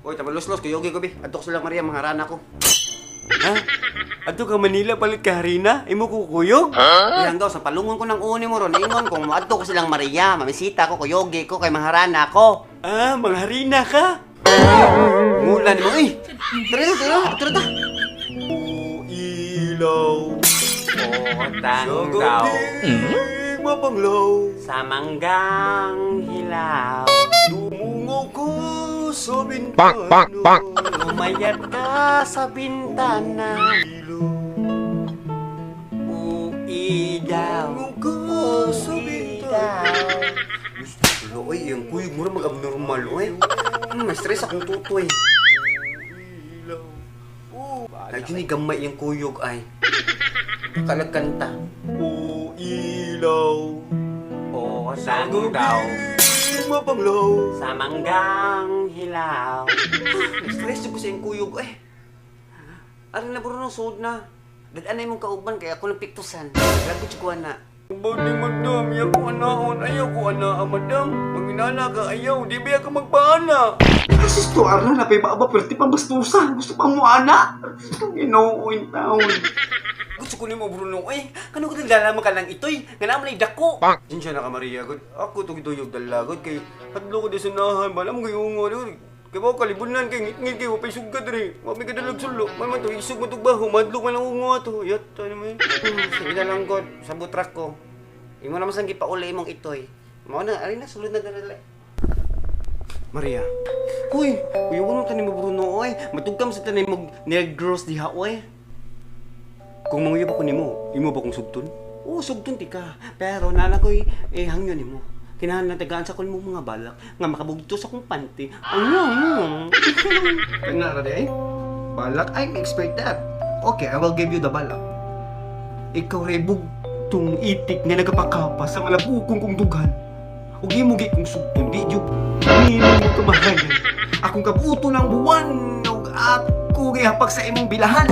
Oy, tabalos-los kuyogi ko bi. Adto ko sila Maria, mangharana ko. Ha? Adto ka Manila palit ka harina? Imo kukuyog? Huh? Hanggaw sa palungon ko ng uni mo ron, ingon kung moadto ko silang Maria, mamisita ko, kuyogi ko kay mangharana ko. Ah, mangharina ka? Mulan mo eh. Tara na, tara, tara ta. Ilaw. Otang daw. Mapanglaw. Sa manggang hilaw. Dumungo ko sa bintana. Bonk, bonk, bonk. Umayat ka sa bintana. Uidaw. Dumungo ka sa bintana. Gusto oy, yung kuyog mo mag-abnormal, oy. Ma-stress akong tutoy. Lagi ni gamay yung kuyog ay. Kalag kanta. O ilaw. O Sa gabing mapanglaw. Sa manggang hilaw. Stress ko sa iyong kuyog eh. Aron na Bruno, sud na. Dadanay mong kauban kay ako ng piktusan. Lagot ko na. Bawdi madam, ayaw ko anaon, ayaw ko anaa madam. Manginana ka ayaw, di ba ka magpaana? Kasi to arna na pa ba perti pang bastusa. Gusto pa mo ana. Ginoo in town. Gusto ko nimo Bruno eh. Kano ko dala mo ka lang itoy. Nga naman ay dako. Bonk. Diyan na ka Maria, gud. Ako to giduyog dalagod kay hadlo ko di sunahan bala mo gayungo di. Kay ba kalibunan kay ngit-ngit kay wapay sugad diri. Wa may kadalag sulo. Man man to isog man tug baho, madlok man ang ungo ato. Yatta naman. Sige na lang god, sa butrak ko. Imo naman sang gipauli imong itoy. Mao na, ari na sulod na dala. Maria, Uy, uy, mo tanim mo Bruno oy. Matugkam sa tanim mo negros diha oy. kung manguyab ako nimo, imo ba kong sugton? Oo, sugton ti ka. Pero nana ko'y eh, hangyo nimo. Kinahanglan tagaan sa kon mo mga balak nga makabugto sa kong panty. Ano? Kana ra di ay. Balak, I'm expert that. Okay, I will give you the balak. Ikaw ray bugtong itik nga nagapakapa sa malabukong kong dughan. Ug imo gi kong sugton, di jud nimo mo kamahayan. Akong kabuto ng buwan ug ako gihapak sa imong bilahan.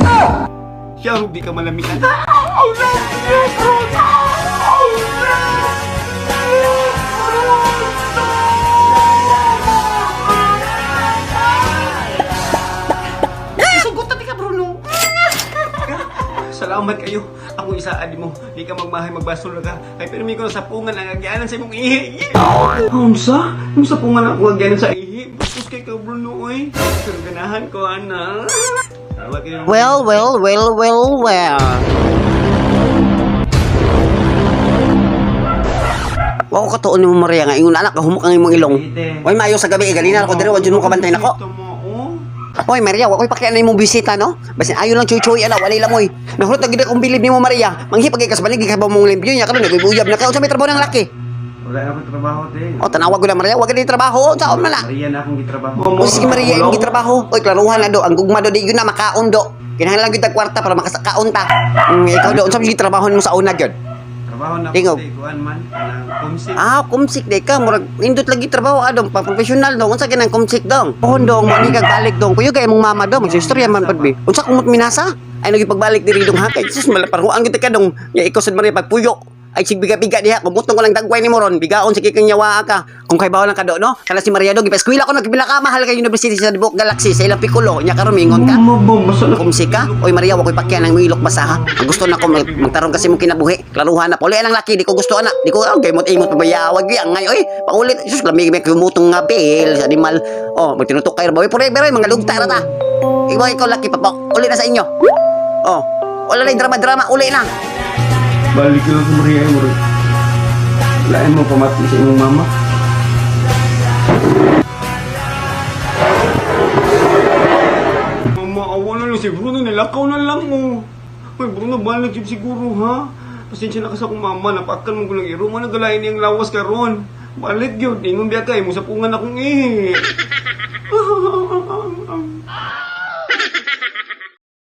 Siya rug di ka malamian. Sugot ti ka Bruno. Salamat kayo. Ako isaad mo. Di ka magmahay magbasol na ka. Kay pirmi ko na sapungan ang agyanan sa imong ihi. Unsa? Yung sapungan ako agyanan sa ihi. Bastos kay ka Bruno oy. Pero ganahan ko ana. Salamat kayo. Well, well, well, well, well. Wa ko katuon nimo Maria nga ingon anak kahumok ang imong ilong. Oy maayo sa gabi galina ako diri wa jud mo kabantay nako. oh. Oy Maria, wa koy pakian imong bisita no. Basin ayo lang chuy-chuy ana walay lamoy. Nahurot na gid akong bilib nimo Maria. Manghipag kay kasbalig ka ba mong limpyo nya karon naguyab na ka unsa may trabaho ng laki. Wala na akong trabaho, te. O tanawag ko na Maria, wa gid trabaho unsa man na. Maria na akong gitrabaho. O sige Maria, imong gitrabaho. Oy klaruhan na do, ang gugma do di yun na makaon do. Kinahanglan gyud tag kwarta para makakaon ta. Ikaw do unsa man gitrabaho nimo sa una gyud? Trabaho na Tingog. ako, te. Kuan man. Kanang kumsik. Ah, kumsik di ka murag nindot lagi trabaho adong pa professional dong unsa kinang kumsik dong. Pohon dong mo ni kag balik dong. Kuyo kay imong mama dong magsistorya man pud bi. Unsa kumot minasa? Ay nagipagbalik diri dong ha kay Jesus malaparuan gyud ka dong. Ya ikaw sad Maria pagpuyo. Ay sig biga-biga diha kumutong ko lang dagway nimo ron bigaon sige kang yawa ka. Kung kay bawal lang ka do no. Kana si Maria do gipa-eskwela ko nagpila ka mahal kay University sa Dubuque Galaxy sa ilang pikulo nya karon mingon ka. Kumsik ka? Oy Maria, wa ko'y pakyan ang ilok basa ha. Ang gusto na ko magtarong kasi mong kinabuhi. Klaruhan na. Puli ang laki, di ko gusto ana. Di ko oh, gamot imot pabayawag gyud ang ngay oy. Paulit Jesus lami may kumutong nga bil sa animal. Oh, magtinutok kayo ba? Puri pero mga lugta ra ta. Ikaw ikaw laki pa uli na sa inyo. Oh, wala na drama-drama, uli na. Balik lang sa Maria mo rin. Lain mo pamati sa imong mama. Mama, awa na lang si Bruno. Nilakaw na lang oh. Uy, Bruno, balik yun siguro ha. Pasensya na ka sa akong mama. Napakan mo gulang iro. Mana galain niyang lawas karon. Balik yun. Ingon biya kay. Musapungan akong ihi.